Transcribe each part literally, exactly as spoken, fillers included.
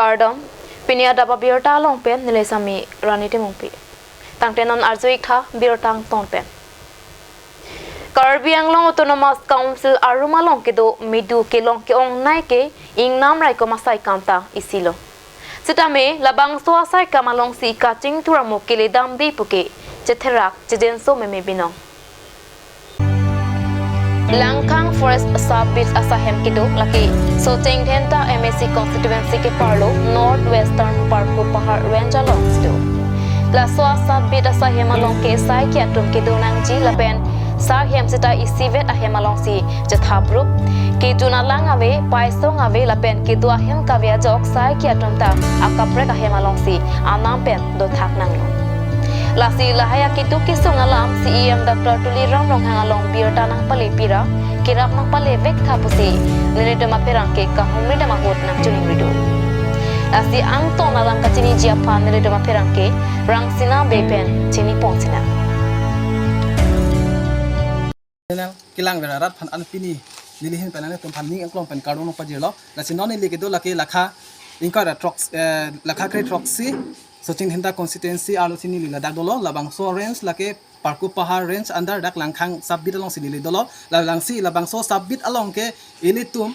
Kardom, pini adap abirta along pen neli Sami Rani Timungpi. Tangte non arju-ik tha birta angton pen. Karbi Anglong Autonomous Council arum along kedo medu kelong ke-ongnei ke ingnam raikom asai kam ta isi lo. Sitame labangso asai kam alongsi kachingthur amo kele damde pu ke chetherak chejenso meme binong. Langkhang Forest Sub Beat asai hem kedo lake Socheng Dhenta M A C constituency keparlo North Western Parku Pahar Range alongsi do. Laso a-Sub Beat asai hem along ke saikhi atum kedo nangji lapen sahem seta isivet ahem alongsi chethaprup. Kejun alang ave, paisong ave lapen kedo ahem kave ajok saikhi atum ta akaprek ahem alongsi anam pen dothak nanglo. Lasi lahai akeduk kesung alam C E M Doctor Tuliram Ronghang along birta nangpale pira, kerap nangpale vek tha pusi nelitum apherangke kahumri dam ahut nangchoningri do. Lasi angton alam kachiniji aphan nelitum apherangke Rangsina Bey pen chini pon sinang. Channel kelang vera rat aphan an pini neli ahin pen nangtum aphan ning angklong pen kardom nangpajirlo. Lasi non neli kedo lake lakha ingkoi ra throk, eh, lakha kre throksi Socheng Dhenta constituency arlosi neli ladak dolo, labangso range lake Parku Pahar Range under dak Langkhang Sub Beat alongsi neli dolo. La langsi labangso Sub Beat along ke ilitum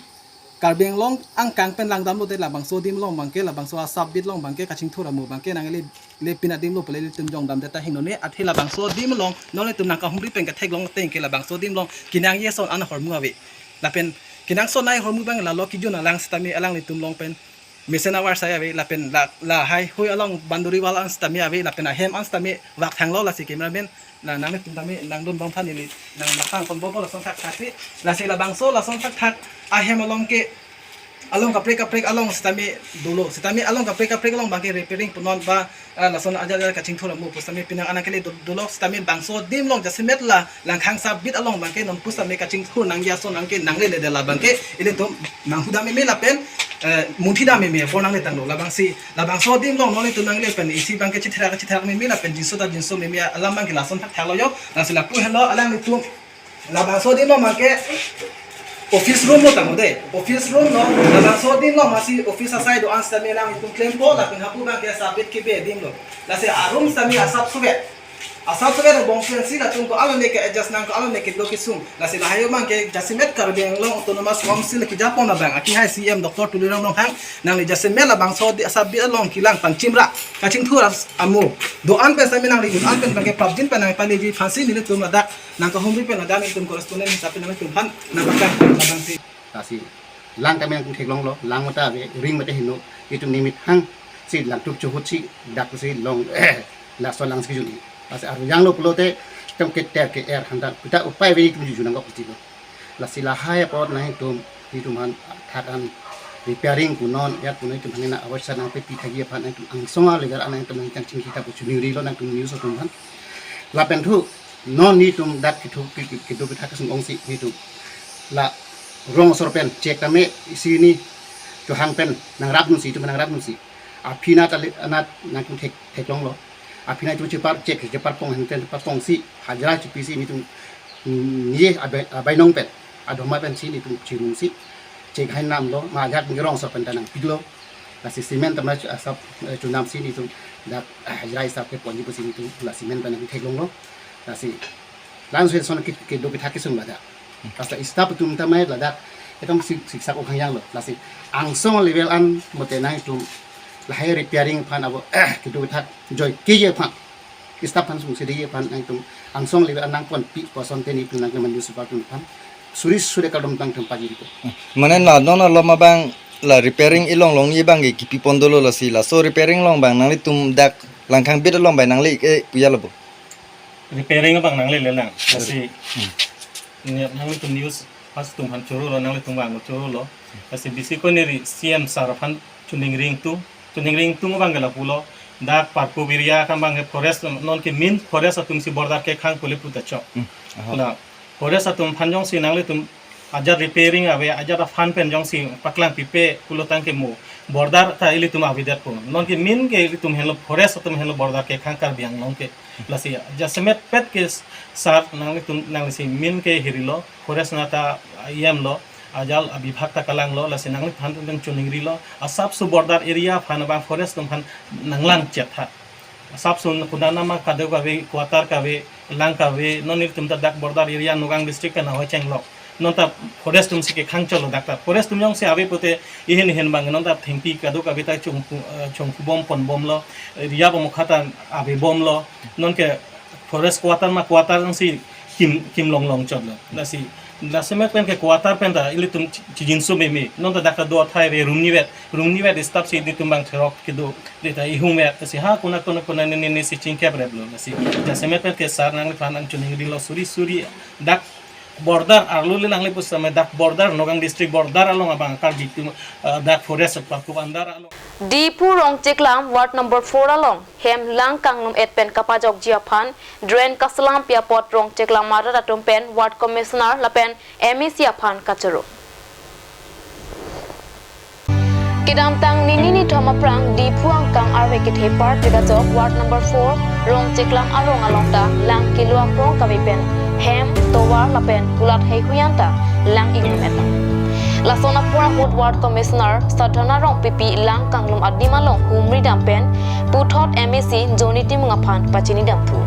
Karbi Anglong angkang pen langdamlo de, labangso adim along abangke, labangso a-Sub Beat along abangke kachingthur amo abangke nangle le pin adim lo pule ilitum jongdam det tahai none, athe labangso adim along non ilitum nangkahumri pen ketheklong ateng ke labangso adim along kenangji ason an ahormu ave. Lapen kenangsot nai ahormu abang lalo kejun alang sitame alanglitum along pen mesen avar sai ave, lapen la, lahai hui along boundary wall an sitame ave, lapen ahem an sitame vakthanglo. Lasi cameraman na nangtum tame nangdun bang aphan neli nang lakang kon bobo lason thakthak si. Lasi labangso lason thakthak ahem along ke along kaprek kaprek along sitame dolo. Sitame along kaprek kaprek along abangke repairing punon ba, ah, lason ajar ajar kachingthur amo pu sitame penang anak kele do-, dolo, sitame bangso adim along jasemet la Langkhang Sub Beat along abangke non pu sitame kachingthur nangji ason abangke nanglele de, la abangke ilitum nanghu dam meme lapen, eh, munthi dam meme apor nangle tanglo. Labangsi labangso adim along non ilitum nangle pen isi abangke chetherak chetherak meme lapen jinso ta jinso meme alam abangke lason thakthak lo yo. Lasi lapu henlo alanglitum labangso adim along abangke office room lo tanglo de. Office room lo, labangso adim along masi office asai do-an sitame alanglitum klempo lapen hapu abangke Sub Beat kebe adim lo. Lasi arum sitame asap suvet. Asap suvet abong pensi latum ko alone ke adjust nang, ko alone kedo kesung. Lasi lahai abangke jasemet Karbi Anglong Autonomous Council kejapon abang akehai C E M Doctor Tuliram Ronghang nangli jasemet labangso adim Sub Beat along kelang pangchimra kachingthur as-, amo do-an pen sitame nangli an pen abangke prapjin pen nangpaleji aphansi nelitum ladak nangkahumri pen ladak nelitum correspondent hisap pen nangtum aphan nangpaklang labangsi. Lasi lang tame nangtum theklonglo, lang mate ave, ring mate heno, itum nimit hangsi langtrup chuhutsi dak si long, laso lang si kejun. Lasi arjanglo pulote itum keter ke-er handa, kita upai ave itum juju nangkok pusi lo. Lasi lahai apot nangtum, itum aphan thak an repairing punon, ya punon itum aphan na awasa nangpepi thagi aphan nangtum angsong a level an nangtum nangchang chingki ta pu choningrilo nangtum news atum aphan. Lapen thu non nelitum dak kethu ke, ke, kedo kethak kesung ongsi nelitum la rong asor pen chek tame isi ni chohang pen nangrap nunsi, itum nangrap nunsi. Aphi anat ale, anat nangtum thek, theklonglo. Aphi anat itum chepar chek, chepar pong, henten chepar pongsi hajra chepisi nelitum, mm, ye abai, abainong pen, adoma pensi nelitum chirungsi chek hai namlo, ma ajak neli rong asor pen ta nangpiklo. Lasi cement tame asap, eh, chunamsi nelitum dak, ah, hajra hisap keponji pusi nelitum la cement pen nangtheklonglo. Lasi lason ke, kedo kethak kesung ladak. Lasi staff atum tame ladak ekdom sik, siksak okhang yanglo. Lasi angsong level an mate nangtum lahai repairing aphan abo, eh, kedo kethak joike aphan, staff aphan sungsedeji aphan nangtum angsong level an nangponpi pu asonte nelitum nangtum municipal atum aphan suri suri kardom nangtum pajirpo. Mane la non alom abang la repairing ilong longji abangke kipi pon dolo, lasi laso repairing along abang nanglitum dak Langkhang Beat along abang nangli ke puya lo bo? Repairing abang nanglele lang. Lasi, hmm, ne nanglitum news pas atum aphan chorolo, nanglitum abang chorolo. Lasi bisi ko neli C E M sir aphan choningri ingtung, choningri ingtung abangke lapulo. Dak Parku area akam abangke forest, non ke main forest atumsi border kekhang pule puta chok. Hmm. Aha. La forest atum aphan jongsi nanglitum ajat repairing ave, ajat a-fund pen jongsi paklang pipe pulo tangte mo border ta ilitum avedetpo. Non ke main ke ilitum henlo forest atum henlo border kekhang Karbi Anglong ke. Lasi jasemet pet ke sir nanglitum nanglisi main ke hirilo, forest anat ta yamlo. Ajal abibhag ta kalanglo, lasi nangliphan atum pen choningrilo, asapso border area aphan abang forest atum aphan nanglang chetha. Asapso kunana ma kadokave, quarter kave, lang kave, non nelitum ta dak border area Nagaon district pen ahoi chenglok. Non ta forest atum si kekhang cholo dak ta. Forest atum jongsi ave pute ihin ihin abang non ta thengpi kadokave ta chongpu, eh, chongpu bom pon bomlo, area bomkha ta ave bomlo. Non ke forest quarter ma quarter si kim, kim long long chotlo. Lasi, lasi mek pen ke quarter pen ta ilitum chi-, chijinso meme. Non ta dak ta do athai ave room nivet, room nivet staff si ilitum abang therok kedo. Deta ihum vet, lasi ha kuna kuna kuna ne ne ne si chingkep replo. Lasi, jasemet pen ke sar nangliphan nangchoningrilo suri suri dak border arlo le nangle pusitame dak border Nagaon district border along abang Karbi atum, eh, dak forest pakup andar along. Diphu Rongcheklam ward number four along hem lang kanglum et pen kapajokji aphan drain kaselam pi apot Rongcheklam arat atum pen ward commissioner lapen M A C aphan kachoro. Kedamtang nini nithom aphrang Diphu angkang arve kethe parpik ajok ward number four Rongcheklam arong along ta lang kilo akrong kave pen hem, tovar lapen kulat heihui an ta lang ingnum et. Lason apor ahut ward commissioner Sadhana Rongpipi lang kanglum adim along humri dam pen puthot M A C Johnny Timung aphan pachini damthu.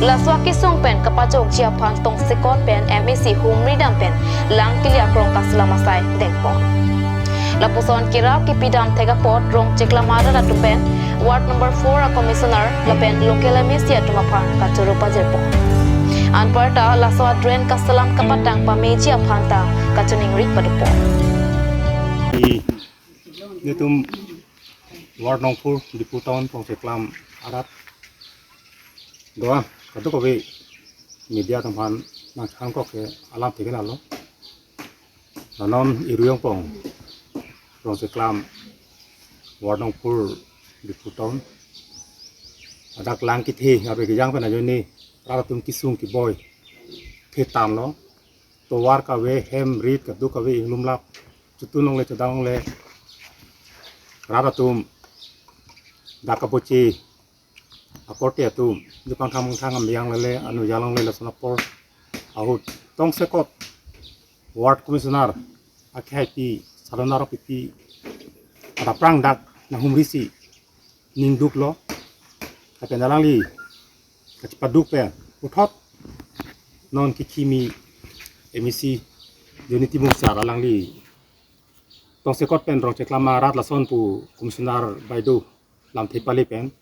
Laso akesung pen kapajokji aphan tongsekot pen M A C humri dam pen lang kili akrong kaselam asai dengpon. Lapuson kerap kepi dam thek apot Rongcheklam arat atum pen ward number four a commissioner lapen local M A C atum aphan kachoro pajirpon. Anparta laso a drain kaselam kapatang pameji aphan ta kachiningri padopon. I netum ward number four Diphu town Rongcheklam arat doa kadokave media atum aphan nangchangkok ke alam thekenlo. Nanon iruyong pong Rongcheklam ward number four Diphu town. Adak lang kethe arve kejang pen ajoine rat atum kesung keboi thetan lo. Tovar kave, hem rit kadokave inglumlap, chotun longle chodang longle, rat atum dak kaboche akorte atum jupang kham thang ambiang lele anu jalong lele lason apor ahut tongsekot ward commissioner akhai pi Sadhana Rongpipi adaprang dak nanghumri si ningduklo. Lapen alangli kachepaduk pen puthot non kekhimi M A C Johnny Timung sar alangli tongsekot pen Rongcheklam arat lason pu commissioner baido lamthe pale pen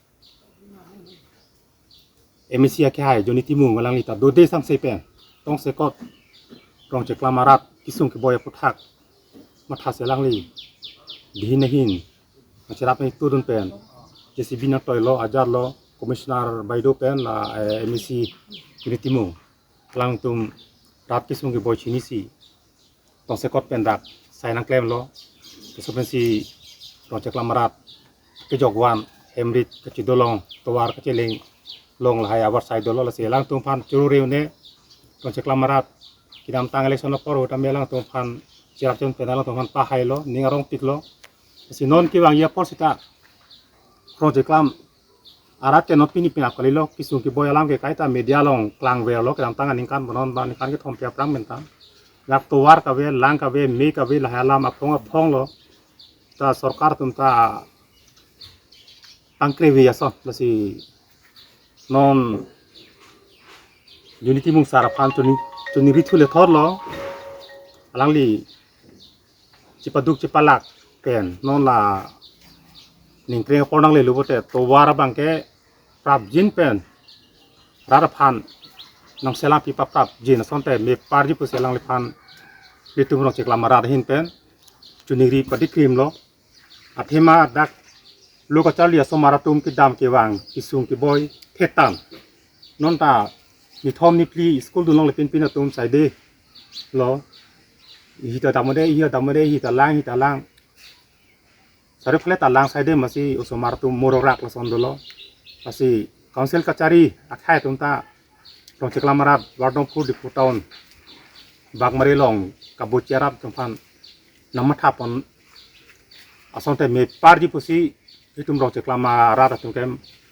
M A C akhai Johnny Timung alangli ta dode sangse pen tongsekot Rongcheklam arat kesung keboi aputhak matha si alangli dihin ahin macherap ni tudun pen J C B nangtoilo ajarlo commissioner baido pen la, eh, M A C Johnny Timung alangtum rat kesung keboi chinisi tongsekot pen dak sai nangklemlo. Laso pensi Rongcheklam arat kejokvan, hem rit kachidolong, tovar kacheleng long lahai abar sai dolo. Lasi alangtum aphan choro reune Rongcheklam arat kedamtang election apor ahut tame alangtum aphan cherap chon pen alangtum aphan pahailo, ning arongpiklo. Lasi non kevangji apor seta Rongcheklam arat ke non pini pinap kalilo, kesung keboi alam ke kaita media along klangverlo, kedamtang aningkan bonon ba ningkan kethom pi aphrang pen ta. Dak tovar kave, lang kave, me kave, lahai alam aphong aphonglo. Ta sorkar atum ta tangkrevi ason, lasi non Johnny Timung sar aphan choni, choningri thule thorlo. Alangli chepaduk chepalak pen non la ningkreng apor nanglelo pote tovar abang ke prapjin pen rat aphan nangselam pi paprapjin asonte meparji pusi alangliphan ilitum Rongcheklam arat ahin pen choningri padikrimlo. Athema dak lo kacharli asomar atum kedam kevang kesung keboi thetan. Non ta nithom niphli school dunlongle pinpin atum saide lo. Hita damode, hita damode, hita lang, hita lang. Sari phale ta lang saide masi osomar atum mororak lason dolo. Lasi council kachari akhai atum ta Rongcheklam arat ward number four Diphu town Bagmari along kaboche arat atum aphan nangmathapon asonte meparji pusi itum Rongcheklam arat atum ke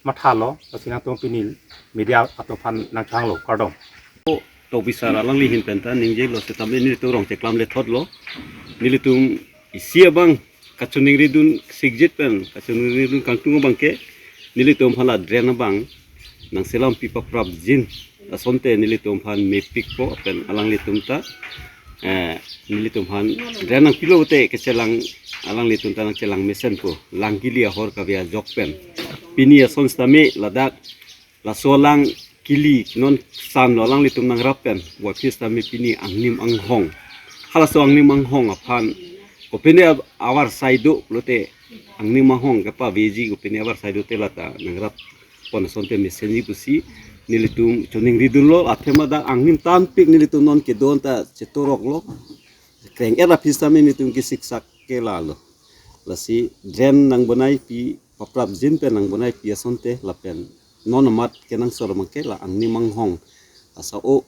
mathalo, lasi nangtum pini media atum aphan nangchanglo, kardom. Officer alangli ahin pen ta ningjelo setame nelitum rong cheklam le thotlo. Nelitum isi abang kachoningri dun sikjit pen kachoningri dun kangtung abang ke nelitum aphan la drain abang nangselam pi paprapjin asonte nelitum aphan mepikpo pen alanglitum ta, eh, nelitum aphan drain nangpilo te kechelang alanglitum ta nangchelang mesenpo lang kili ahor kave ajok pen. Pini ason setame ladak laso alang kili non sanlo alanglitum nangrap pen. Wa phis tame pini angnim anghong. Halaso angnim anghong aphan kopine ab-, avar saido lote angnim anghong kepaveji kopine avar saido te lata nangrap pon asonte mesenji pusi nelitum choningri dunlo athema dak angnim tanpik nelitum non kedo-an ta chetoroklo. Kreng-et aphis tame nelitum kesiksak ke lalo. Lasi drain nangbonai pi paprapjin pen nangbonai pi asonte lapen non amat kenangsot abang ke la angnim anghong. Asa o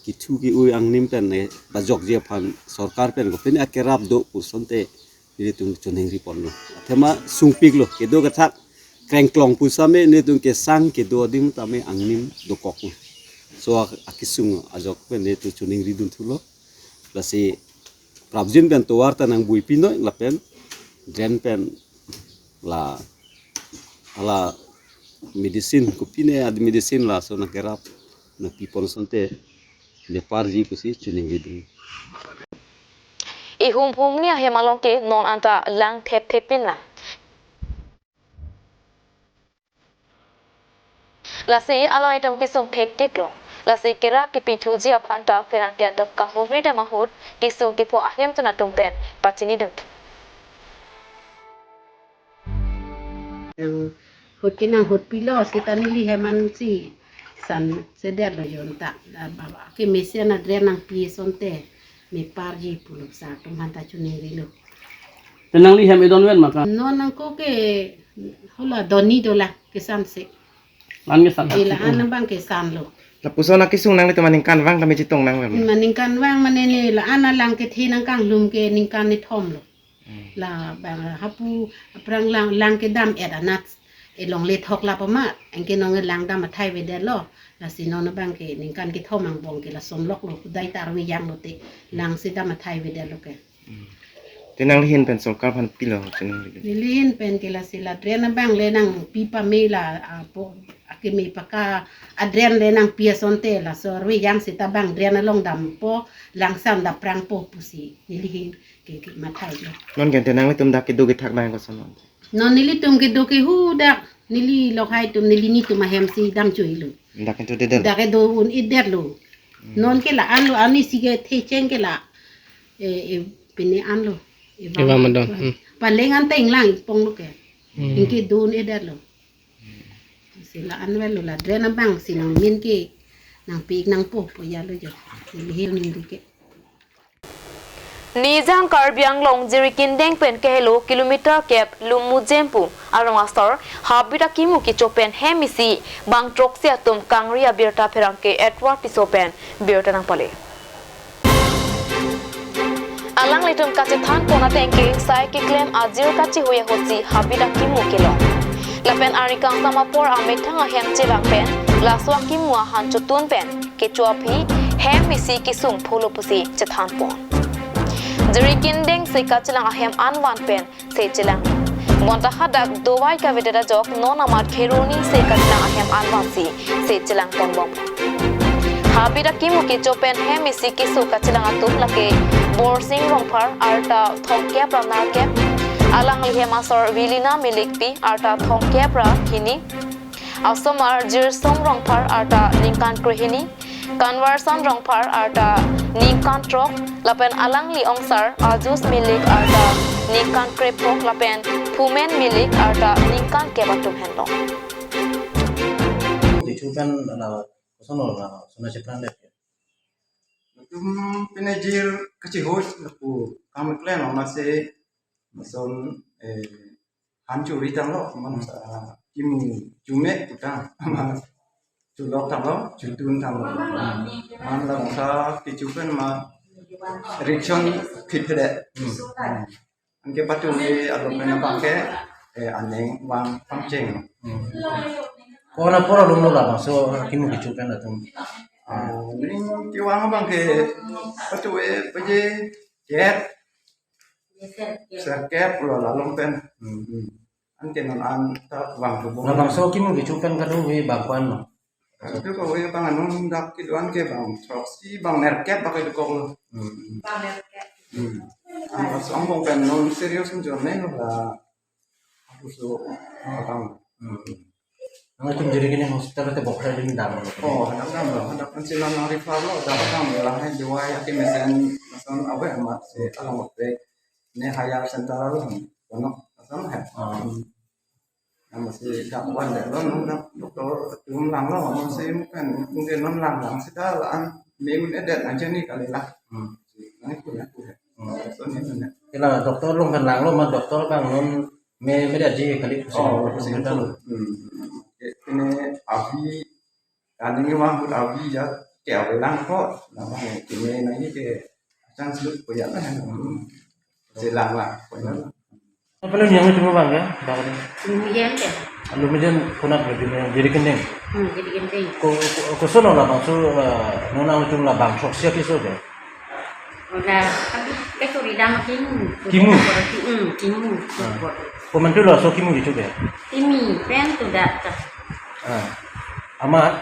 kithu ki-ui angnim pen ne bajokji aphan sorkar pen kopine akerap do pu asonte nelitum choningri ponlo. Athema sungpiklo kedo kethak krengklong pu setame nelitum kesang kedo adim tame angnim dokok. So ak-, akesung ajok pen nelitum choningri dunthulo. Lasi prapjin pen tovar ta nangbui pinoi lapen drain pen la ala medicine kopine ad medicine laso nangkerap nangpi pon asonte neparji pusi choningri dun. Ihum humni ahem along ke non anta lang thepthep pinlang. Lasi alanglitum kesung thekthek lo. Lasi kerap kepithuji aphan ta pherangke atum kahumri dam ahut kesung kepho ahem tun atum pen pachini dun. Yang hut kenang hut pilo seta neli hem ansi sansedet lo jonta. Ke mesen a drain nangpi asonte meparji pulo sa atum aphan ta choningrilo. Te nangli hem edon ven ma ka? Non nangko ke hala donni dolang kesan se. Lan kesan. Ila an abang kesan lo. Lapuson akesung nanglitum aningkanvang tame chetong nang ven. Aningkanvang mane ne la an alang kethe nangkanglum ke ningkan nithom lo. Hmm. La bang hapu aphrang lang, lang kedam-et anat elongle thok la pama, anke nonke lang dam athai avedetlo. Lasi non abang ke ningkan kethom angbong ke lason lok lo, kudai ta arve jang lote lang si dam athai avedetlo ke. Hmm. Te nangli ahin pen sorkar aphan pilo choningri? Neli ahin pen ke lasi la drain abang le nangpi pame la, apo akeme paka a drain le nangpi asonte laso arve jang seta bang drain along dampo, lang san daprangpo pusi neli ahin ke, ke mathai lo. Non ke te nanglitum dak kedo kethak nang koson non? Non nelitum kedo ke hu dak neli lokhai atum neli nitum ahem si dam choi lo. Dak kedo dedet. Dak kedo un-edetlo. Hmm. Non ke la an lo, ani si kethe cheng ke la. E, e, pine an lo. E, evam adon. Hmm. Paleng an teng lang pong lo ke. Hmm. Anke do un-edetlo. Si la an vel lo la drain abang si nangmin ke nangpi-ik nangpo po ya lo jo. Neli ahin ningri ke. Nijang Karbi Anglong Jirikindeng pen kehelo kilometer kep Lumujempu arong asor habit akimu kecho pen hem isi bang throksi atum kangri abirta pherangke Edward Tisso pen birta nangpale. Alanglitum kachethan pon ateng ke sai keklem ajir kachehui ahutsi habit akimu kelong. Lapen arni kangsam apor amethang ahem chelang pen laso akimu ahan chotun pen kecho aphi hem isi kesung pholo pusi chethan pon. Jirikindeng se kachelang ahem anvan pen se chelang. Bonta hadak dovai kavedet ajok non amat Kheroni se kachelang ahem anvan si se chelang ponbom. Habit akimu kecho pen hem isi keso kachelang atum lake Borsing Rongphar arta thomkep ra nerkep, alangli hem asor Vilina Millikpi arta thomkep ra hini, asomar Jirsong Rongphar arta ningkan krehini, Kanwarsan Rongphar arta ningkan throk, lapen alangli ongsar Ajus Millik arta ningkan krepho, lapen Phumen Millik arta ningkan kep atum henlo. Dichu pen la koson lo la sona chepran det. Tum pine jir kachehoi lapu kam klen ma se mason, eh, han churi tanglo, man, ah, kimu chume putang, ma chulok tanglo, chutun tanglo. Man labangso kecho pen ma rikson phit phit de. Hmm. Anke patu ke alo pen abang ke, eh, aneng vang pangcheng. Hmm. Kona pora lum lo labangso kimu kecho pen atum. Ah, ning kevang abang ke patu e paje jet serkep lo lalong pen. Hmm, hmm. Anke non an ta vang tu bong. Labangso kimu kecho pen kadokave bang ko-an ma? Kadokave bang non dak kedo-an ke bang throksi bang nerkep bang kedokok lo. Hmm, hmm. Bang nerkep. Hmm. An pas angbong pen non serious un jor ne lo la. Aku so abang. Hmm. Nangtum jiri kini hospital te bokra din dam. Oh, hadak dam lo, hadak kan sila nang refer lo, hadak dam lo, lahai Jowai ake mesen, mesen awe amat si alang ote. Ne higher center lo, kono, asal hai. Ah. Hmm. Nama si dak wan de lo, nang dak doktor tum lang lo, nang si mungkin, mungkin non lang lang sita la an, minggu edet aja ni kali lah. Hmm. Nang itu ya, itu ya. Hmm. So ni mana? Kila doktor lo kan lang lo, ma doktor bang non me, me dia ji kali. Oh, pusing itu. Hmm. Ini abi, kani ni wang hut abi ya, ke abi lang ko, nama ini nang ke chance lut ko ya lah. Hmm. Jelang lah, ko ya lah. Apa lo yang itu bang ya? Bang ni. Lumayan ke? Lumayan konat lo di yang jadi kendeng. Hmm, jadi kendeng. Ko, ko, koson labangso, eh, non nangtum labangso sia kiso de. Ola, kami kecho ridam kimu. Kimu? Hmm, kimu. Ah. Komantu labangso kimu kecho de. Timi, pen tu dak. Ah. Amat?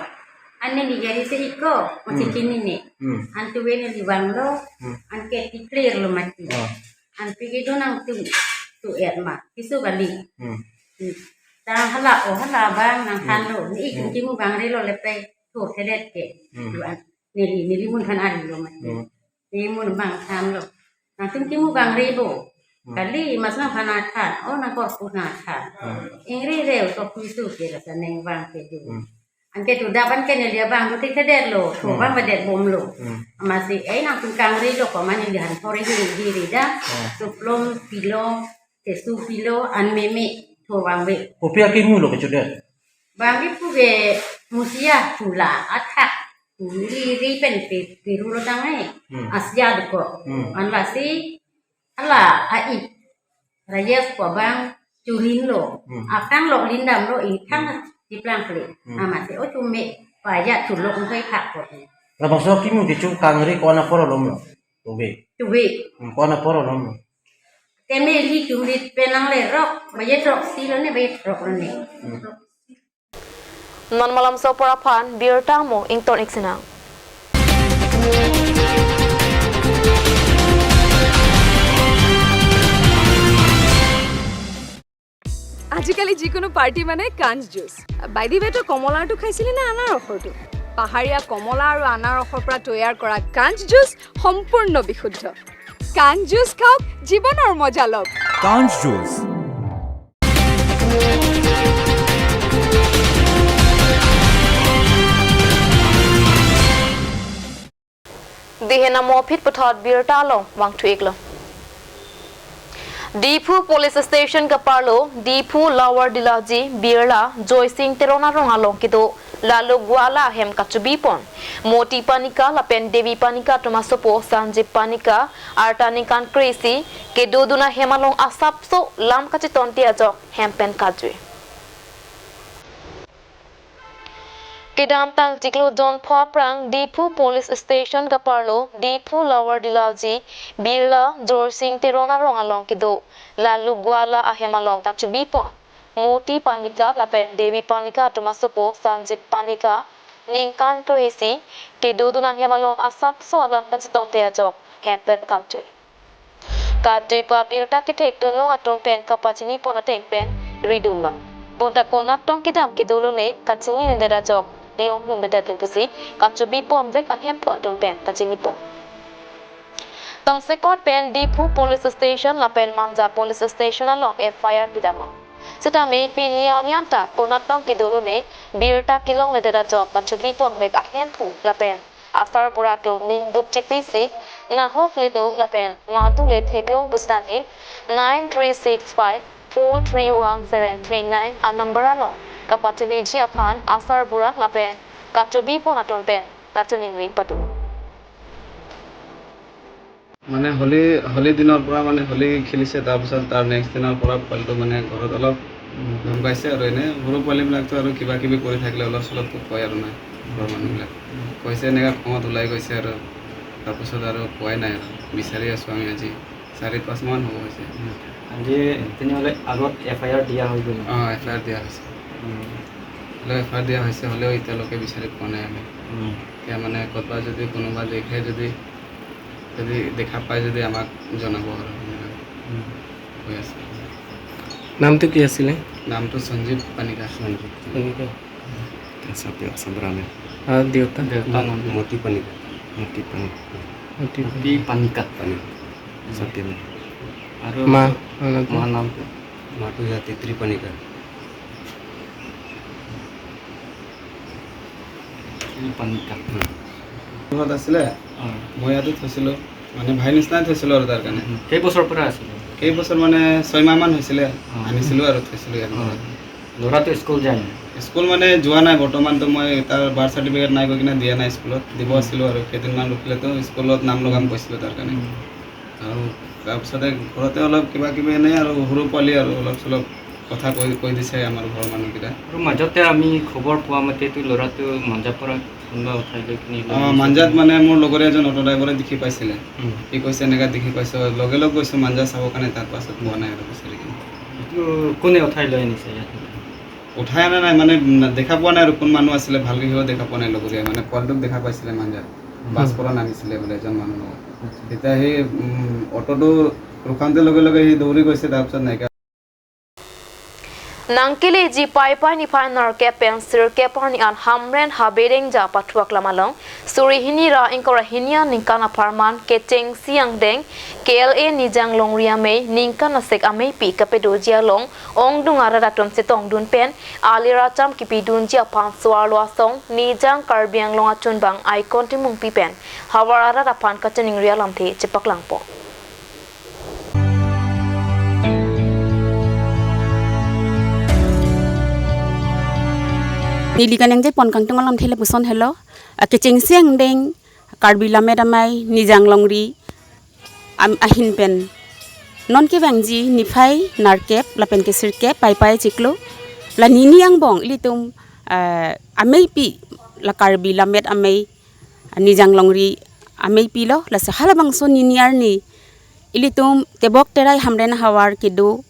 Ane ni gari se iko, mati Hmm. kini ni. Hmm. Antu wene di bang lo, Hmm. anke ti clear lo mati. Ah. Antu kedo nangtum tu et ma, kiso bali. Hmm. Hmm. Ta hala o hala bang nang Hmm. than lo, ni ik Hmm. kimu bang ri lo lepe tu thedet ke. Hmm. Tu an, neli, neli mun than ari lo mati. Hmm. Neli mun bang than lo. Nangtum kimu bang ri bo. Hmm. Kali mas nang phana than, oh nang korpu na than. Hmm. Ingri reu to kuisu ke rasa neng bang ke ju. Hmm. Anke tu dak anke neli abang tu thedet lo, tu Hmm. bang badet bom lo. Hmm. Amatsi, eh, nangtum kangri lo, komat neli han thori hiri hiri da. Hmm. Tu plom pilo, tesu pilo, an meme, tu bang ve. Kopi akimu lo kecho de? Bang ve pu ve musia chula, athak, tu ri ri pen pe, piru lo tang eh. Hmm. Asia duko. Hmm. An lasi, Hala, a-ik. Rajesh ko bang churin lo. Hmm. Akang lo lindam lo, ithang Hmm. di plang kle. Hmm. Amatsi, oh, chume, paya chulok ngkai thak ko. Labangso kimu kecho kangri ko-an apor lo mo? Tuwe. Tuwe. Hmm, ko-an apor lo mo? Keme li chumrit penang le rok, baye rok si lo ne, baye rok lo ne. Hmm. Non malomso apor aphan birta mo ington ik sinang. আজিকালি যিকোনো পাৰ্টি মানে কাঞ্চ juice. By the ৱে, তই কমলাৰটো খাইছিলি নে আনাৰসৰটো? পাহাৰীয়া কমলা আৰু আনাৰসৰ পৰা তৈয়াৰ কৰা কাঞ্চ জুচ সম্পূৰ্ণ বিশুদ্ধ। কাঞ্চ জুচ খাওক, জীৱনৰ মজা লওক। কাঞ্চ juice. Dihena mo aphi puthot birta along vangthu iklo. Diphu Police Station kaparlo, Diphu Lower Dilaji, Birla, Joysing Teron arong along kedo Lalu Gwala ahem kachebi pon. Moti Panikar lapen Devi Panikar atum asopo Sanjib Panikar, arta ningkan kre-isi, kedodun ahem along asapso lam kachetonte ajok hem pen kajui. Kedamtang chiklo jon pho aphrang Diphu Police Station kaparlo, Diphu Lower Dilaji, Birla, Joysing Teron arong along kedo Lalu Gwala ahem along kachebi pon. Moti Panikar lapen Devi Panikar atum asopo Sanjib Panikar, ningkan kre-isi, kedodun ahem along asapso alam kachetonte ajok hem pen kajui. Kajui pa birta kethek tunlong atum pen kapachini pon ateng pen ridum ma. Bonta konat tong kedam kedo lone kachini nedet ajok, neong hum nedet pusi kachebi pon vek ahem pu atum pen kachini pon. Tangsekot pen Diphu Police Station lapen Manja Police Station along F I R pidam ma. Sitame pini arni anta konat tong kedo lone birta kelong nedet ajok kachebi pon vek ahem pu lapen asarbura atum ning duk chepisi, nahok le do lapen madu le theklong pusitame nine three six five four three one seven three nine a number along kapachini ji aphan asarbura lapen kachebi pon atum pen kachiningri pado. মানে হোলী, হোলী দিনৰ পৰা মানে হোলী খেলিছে, তাৰপিছত তাৰ নেক্সট দিনৰ পৰা পোৱালিটো মানে ঘৰত অলপ, উম, গম পাইছে আৰু এনে সৰু পোৱালিবিলাকতো আৰু কিবা কিবি কৰি থাকিলে অলপ চলপতো কয় আৰু নাই। ঘৰৰ মানুহবিলাক। কৈছে এনেকা খঙত ওলাই গৈছে আৰু, তাৰপিছত আৰু কোৱাই নাই আৰু, বিচাৰি আছোঁ আমি আজি। চাৰি পাঁচ মাহ হ'ব হৈছে। আজি তেনেহ'লে আগত এফ আই আৰ দিয়া হৈ গ'ল? অ, এফ আই আৰ দিয়া হৈছে। উম। হ'লেও এফ আই আৰ দিয়া হৈছে, হ'লেও এতিয়ালৈকে বিচাৰি পোৱা নাই আমি। উম। এতিয়া মানে ক'ৰবাত যদি কোনোবা দেখে, যদি, যদি দেখা পায় যদি আমাক জনাব আৰু, এনেকুৱা উম। হৈ আছে। নামটো কি আছিলে? নামটো সঞ্জীৱ পানিকা। সঞ্জীৱ পানিকা। চাপে আছাম ৰামে। আৰু দেউতা? দেউতা নাম? মতি পানিকা। মতি পানিকা। মতি মতি পানিকা। পানিকা। চাপে মে। আৰু মা, মা নামটো? মা নামটো? মাতৃ পানিকা। মতি পানিকা। উম। ঘৰত আছিলে? অ। মই ইয়াতে থৈছিলোঁ। মানে ভাই নিচিনাই থৈছিলোঁ আৰু তাৰ কাৰণে। উম। কেইবছৰ পৰা আছিলে? কেইবছৰ মানে ছয় মাহমান হৈছিলে। অ। আনিছিলোঁ আৰু থৈছিলোঁ ইয়াত। অ। ল'ৰাটো স্কুল যায় নে? স্কুল মানে যোৱা নাই বৰ্তমানতো। মই তাৰ বাৰ্থ চাৰ্টিফিকেট নাই কৈ কিনে দিয়া নাই স্কুলত। দিব উম। আছিলোঁ আৰু কেইদিনমান ৰখিলেতো স্কুলত নাম লগাম উম। কৈছিলোঁ তাৰ কাৰণে। উম। আৰু তাৰপিছতে ঘৰতে অলপ কিবা কিবি এনেই আৰু সৰু পোৱালি আৰু অলপ চলপ কথা কৈ, কৈ দিছে আমাৰ ঘৰৰ মানুহকেইটা। আৰু মাজতে আমি খবৰ পোৱা মতেতো ল'ৰাটো মাঞ্জাপাৰাত কোনোবা উঠাই লৈ কিনে লৈ অ, গৈছে। মাঞ্জাত মানে মোৰ লগৰে এজন অটো ড্ৰাইভাৰে দেখি পাইছিলে। উম। সি কৈছে, "এনেকা দেখি পাইছো।" লগে লগ গৈছো মাঞ্জা চাবৰ কাৰণে, তাৰ পাছত পোৱা নাই আৰু বিচাৰি কিনে। এইটো কোনে উঠাই লৈ আনিছে ইয়াত? উঠাই অনা নাই, মানে, উম, দেখা পোৱা নাই আৰু কোন মানুহ আছিলে, ভালকে সিও দেখা পোৱা নাই লগৰীয়া। মানে, পোৱালিটোক দেখা পাইছিলে মাঞ্জাত। উম। বাছ পৰা নামিছিলে বোলে এজন মানুহ লগত। আচ্ছা। তেতিয়া সেই, উম, অটোটো ৰখাওঁতে লগে লগে সি দৌৰি গৈছে, তাৰপিছত নাইকিয়া। Nangkeleji Paipai niphai nerkep pen sirkep arni an Hamren Habe Dengja pathuak lam along suri hini ra ingkoi ra hini aningkan apharman Kechengsi Angdeng K L A Nijang Longri Amei ningkan asek ameipi kapedoji along ongdung arat atum chetongdun pen alir acham kipidunji aphan so-arlo asong Nijang Karbi Anglong achunbang Icon Timungpi pen havar arat aphan kachiningri alamthe chepaklangpo. Neli kaningje pon kangtung alamthe lapuson helo. A, Kechengsi Angdeng Karbi Lammet Amei Nijang Longri am-, ahin pen non kevangji niphai nerkep lapen ke sirkep Paipai chiklo. La nini angbong ilitum, eh, ameipi la Karbi Lammet Amei Nijang Longri ameipi lo, lasi halabangso nini arni ilitum Tebok Terai Hamren ahavar kedo,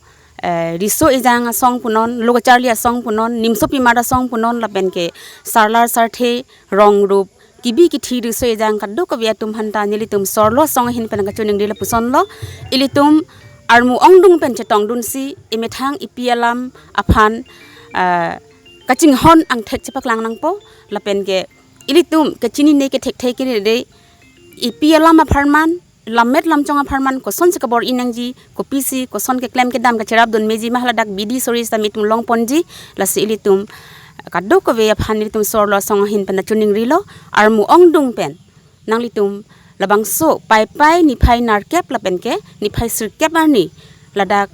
eh, riso ejang asong punon, lo kacharli asong punon, nimso pimar asong punon, lapen ke sarlar sarthe, rong rup, kibi kithi riso ejang kadokave atum aphanta nelitum so-arlo asong ahin pen kachiningri lapuson lo. Ilitum armu ongdung pen chetongdunsi emethang epi alam aphan, eh, kachinghon angthek chepaklang nangpo, lapen ke ilitum kachinine kethekthe kere de, epi alam apharman, lammet lamchong apharman, kosonsi kabor-i nangji, kopisi, koson keklem kedam kacherapdun meji ma haladak bidi sori sitame itum longponji, lasi ilitum kadokave aphan ilitum so-arlo asong ahin pen kachiningrilo, armu ongdung pen nanglitum labangso Paipai niphai nerkep lapen ke niphai sirkep arni ladak,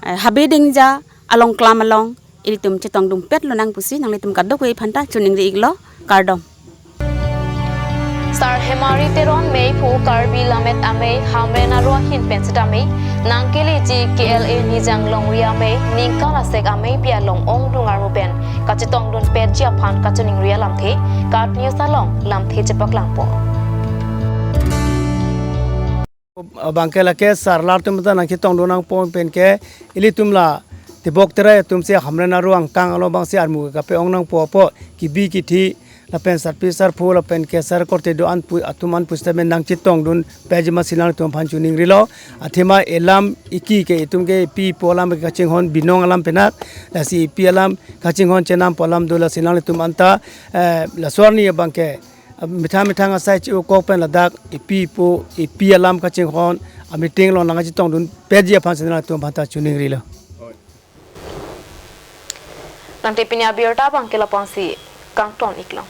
eh, Habe Dengja along klam along ilitum chetongdunpet lonang pusi nanglitum kadokave aphanta chiningri iklo, kardom. Sar Hemari Teron meiphu Karbi Lammet Amei Hamren aro ahin pen sitame nangkeleji K L A Nijang Longri Amei ningkan asek ameipi along ongdung armu pen kachetongdunpetji aphan kachiningri alamthe KAT News along lamthe chepaklangpo. Abangke lake sarlar atum ta nangchetongdun nangpo pen ke ilitum la Tebok Terai atumsi Hamren aro angkang along abangsi armu kape-ong nangpo apot kibi kithi lapen sarpi sarpo lapen ke sar korte do-an pu atum an pusitame nangchetongdunpetji ma si nanglitum aphan chiningrilo. Athema elam eki ke itum ke epi epo alam ke kachinghon binong alam penat, lasi epi alam kachinghon chenampo alam do, lasi nanglitum anta, eh, laso arni abangke methang methang asai che-okok pen ladak epi epo, epi alam kachinghon ameeting along nangchetongdunpetji aphansi nanglitum aphanta chiningrilo. Tangte pini abirta abangke lapu-ansi kangton iklo.